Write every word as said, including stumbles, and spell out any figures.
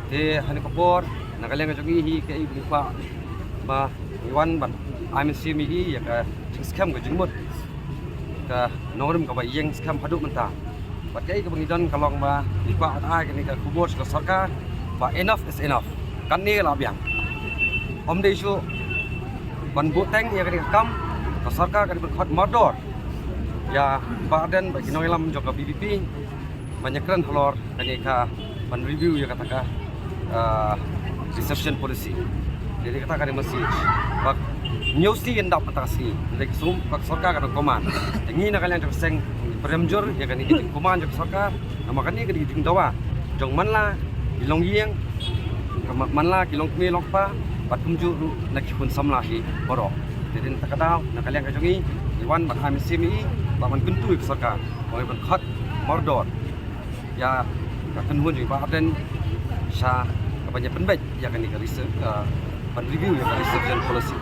Te ha kane ka por, na ka liang ka jong ngi hi, ka i ba ngi kwah ba ngi wan ban ai mynsiem ïa i ïa ka jingskhem ka jingmut ka nongrim kaba ïeng skhem haduh mynta. Bad ka i kaba ngi don ka long ba ngi kwah ban ai kane ka khubor sha ka sorkar ba enough is enough. Kane la biang. Ym dei shuh ban buh teng ïa kane ka kam, ka sorkar ka dei ban khot mardor ïa Bah Ardent bad ki nongïalam jong ka VPP ban ïakren halor kane ka ban review ïa kata ka, ah, reservation policy. Jadi kata ka dei message ba ñiew sien dap kata ka sngi. Jadi ka sum ka sorkar ka dang koman. Te ngi na ka liang jong ka seng pyrem jur ïa kane ka jingkoman jong ka sorkar. Namar kane ka dei ka jingdawa jong man la ki longïing, ka ma-, man la ki longkmie longkpa, bad kumjuh ruh na ki khun samla hi baroh. Te dei na kata ka daw, na ka liang ka jong ngi, ngi wan ban ai mynsiem ïa i ba ban kyntu ïa ka sorkar ba ngi ban khot mardor ïa ka kynhun jong i Bah Ardent sha kaban ïa pynbeit ïa kane ka reserve, ah, ban review ïa ka reservation policy.